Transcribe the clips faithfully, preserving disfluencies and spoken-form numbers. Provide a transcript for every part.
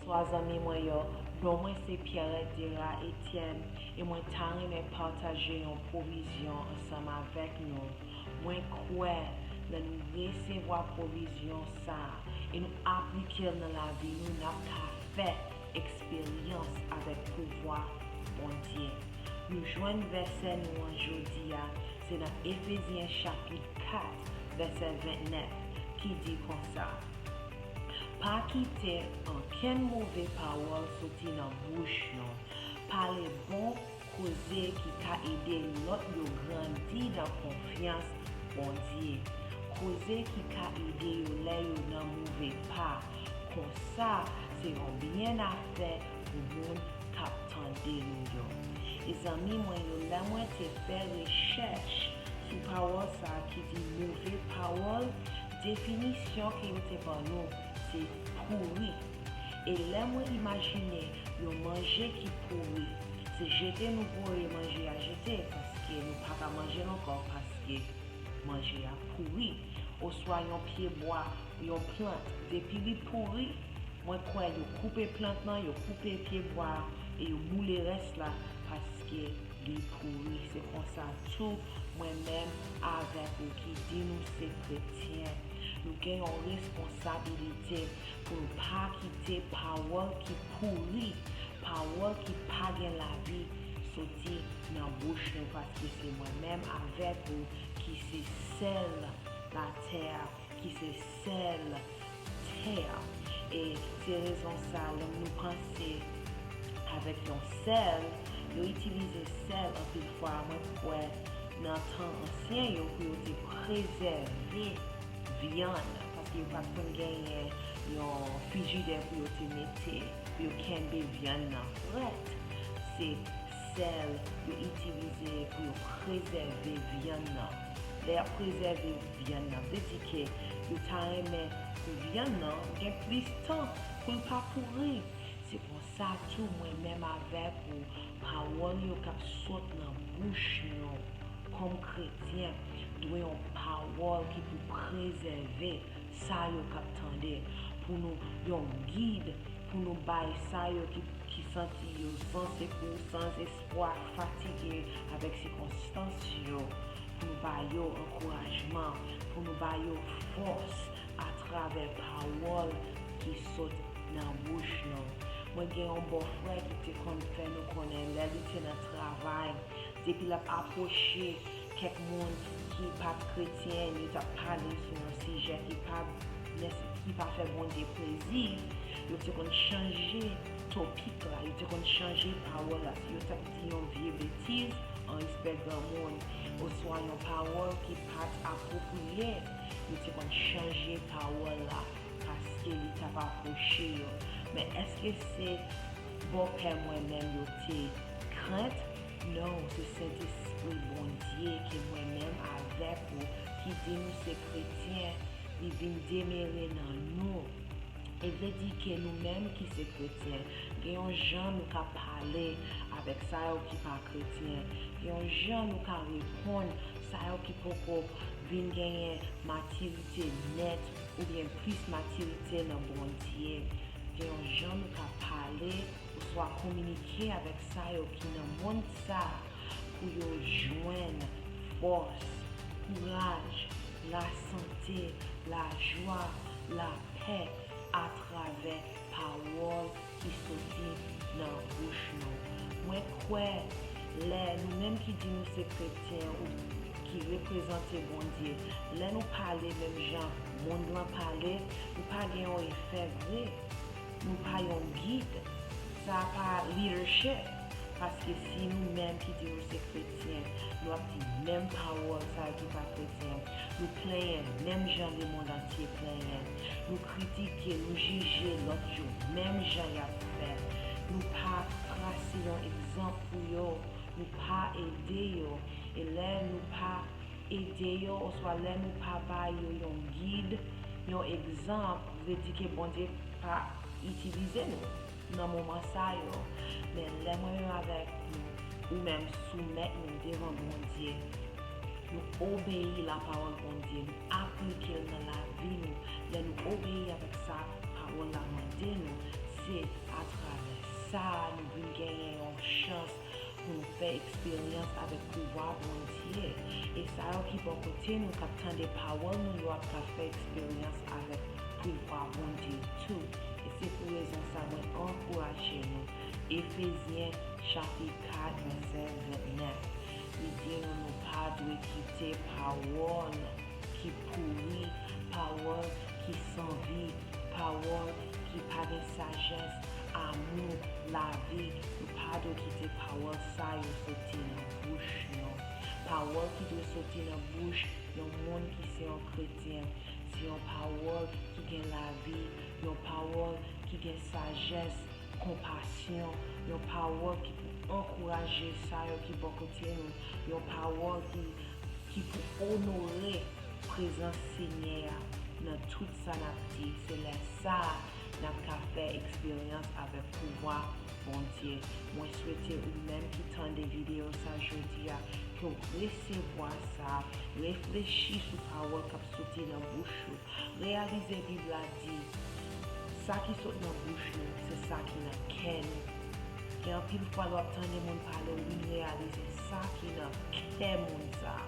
Bonswa zanmi mwen yo, non mwen se Pierrette Dera Etienne e mwen ta renmen pataje yon pwovizyon ansanm avèk nou. Mwen kwè lè nou resevwa pwovizyon sa a e nou aplike l nan lavi nou, n ap ka fè eksperyans avèk pouvwa Bondye. Nou jwenn vèsè nou an jodi a, se nan Efezyen chapit kat, vèsè ventnèf, ki di konsa, Pa kite ankenn move pawòl soti nan bouch nou. Pale bon koze ki ka ede lòt yo grandi nan konfyans Bondye. Koze ki ka ede yo lè yo nan move pa. Konsa, se yon byen afè pou moun k ap tande nou yo. E zanmi mwen yo, lè mwen te fè rechèch sou pawòl sa a ki di move pawòl, definisyon ke yo te ban nou, se pouri. E lè mwen imajine yon manje ki pouri, se jete nou voye manje a jete, paske nou pa ka manje l ankò, paske manje a pouri. Oswa yon pyebwa, yon plant, depi li pouri, mwen kwè yo koupe plant lan, yo koupe pyebwa a, e yo boule rès la, paske li pouri. Se konsa tou, mwen menm avèk ou ki di nou se kretyen, nou gen yon responsabilite pou nou pa kite pawòl ki pouri, pawòl ki pa gen lavi soti nan bouch nou, paske se mwen menm avèk ou ki se sèl latè a, ki se sèl tè a. E se rezon sa, lè nou panse avèk yon sèl, yo itilize sèl anpil fwa, mwen kwè, nan tan ansyen yo pou yo te prezève vyann, paske yo pa t konn genyen yon frijidè pou yo te mete, pou yo kenbe vyann nan frèt. Se sèl yo itilize pou yo prezève vyann nan. Lè y ap prezève vyann nan, vle di ke yo ta renmen pou vyann nan gen plis tan pou l pa pouri. Se konsa tou, mwen menm avèk ou, pawòl yo k ap sot nan bouch nou kòm kretyen dwe yon pawòl ki pou prezève sa yo k ap tande, pou nou yon gid, pou nou bay sa yo ki, ki santi yo san sekou, san espwa, fatige avèk sikonstans yo, pou nou ba yo ankourajman, pou nou ba yo fòs atravè pawòl ki sot nan bouch nou. Mwen gen yon bòfrè ki te konn fè nou konnen lè li te nan travay, depi l ap apwoche kèk moun ki pa t kretyen, yo t ap pale sou yon sijè ki pa, ki pa fè Bondye plezi, yo te konn chanje topik la, yo te konn chanje pawòl la. Si yo t ap di yon vye betiz an respè granmoun, oswa yon pawòl ki pa t apwopriye, yo te konn chanje pawòl la, paske li t ap apwoche yo. Men èske se bòpè mwen menm yo te krent? Non, se Sentespri Bondye ke mwen menm avèk ou ki di nou se kretyen, li vin demere nan nou. E vle di ke nou menm ki se kretyen, gen yon jan nou ka pale avèk sa yo ki pa kretyen, gen yon jan nou ka reponn sa yo ki poko vin genyen matirite nèt oubyen plis matirite nan Bondye. Gen yon jan nou ka pale oswa kominike avèk sa yo ki nan monn sa a pou yo jwenn fòs, kouraj, lasante, lajwa, lapè atravè pawòl ki soti nan bouch nou. Mwen kwè lè nou menm ki di nou se kretyen ou ki reprezante Bondye, lè nou pale menm jan mond lan pale, nou pa gen yon efè vre. Nou pa yon gid. Sa pa leadership. Paske si nou menm ki di nou se kretyen, nou ap di menm pawòl sa yo ki pa kretyen, nou plenyen menm jan lemonn antye plenyen, nou kritike, nou jije lòt yo menm jan y ap fè, nou pa trase yon egzanp pou yo, nou pa ede yo, e lè nou pa ede yo, oswa lè nou pa ba yo yon gid, yon egzanp, vle di ke Bondye pa itilize nou nan moman sa yo. Men lè mwen menm avèk ou, ou menm soumèt nou devan Bondye, nou obeyi lapawòl Bondye, nou aplike l nan lavi nou, lè nou obeyi avèk sa pawòl la mande nou, Se atravè sa a nou vin genyen yon chans pou nou fè eksperyans avèk pouvwa Bondye. E sa yo ki bò kote nou k ap tande pawòl nou yo ap ka fè eksperyans avèk pouvwa Bondye tou. E se pou rezon sa mwen ankouraje nou. Efezyen chapit kat vèsè vennèf. Li di nou nou pa dwe kite pawòl ki pouri, pawòl ki san vi, pawòl ki pa gen sajès, amou, lavi. Nou pa dwe kite pawòl sa yo soti nan bouch nou. Pawòl ki dwe soti nan bouch yon moun ki se yon kretyen, se yon pawòl ki gen lavi, yon pawòl ki gen sajès, konpasyon, yon pawòl ki pou ankouraje sa yo ki bò kote nou, yon pawòl ki, ki pou onore prezans Senyè a nan tout sa n ap di. Se lè sa a n ap ka fè eksperyans avèk pouvwa Bondye. Mwen swete ou menm ki tande videyo sa jodi a, ke w resevwa sa, reflechi sou pawòl k ap soti nan bouch ou. Reyalize Bib la di, sa ki sot nan bouch nou, se sa ki nan kè nou. Gen anpil fwa lè w ap tande moun pale, ou vin reyalize sa ki nan kè moun sa a.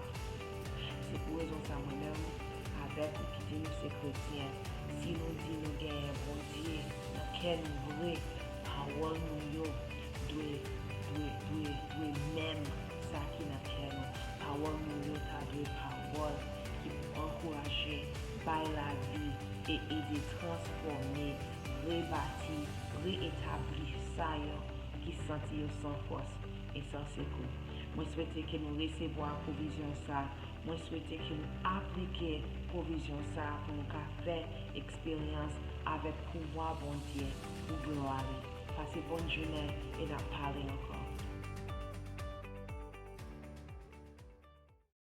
Se pou rezon sa mwen menm avèk ou ki di nou se kretyen, si nou di nou genyen Bondye nan kè nou vre, pawòl nou yo dwe, dwe, dwe, dwe menm sa ki nan kè nou. Pawòl nou yo ta dwe pawòl ki pou ankouraje, bay lavi e ede transfòme, rebati, reetabli sa yo ki santi yo san fòs e san sekou. Mwen swete ke nou resevwa pwovizyon sa a. Mwen swete ke nou aplike pwovizyon sa a pou nou ka fè eksperyans avèk pouvwa Bondye pou glwa li. Pase bòn jounen e n ap pale ankò.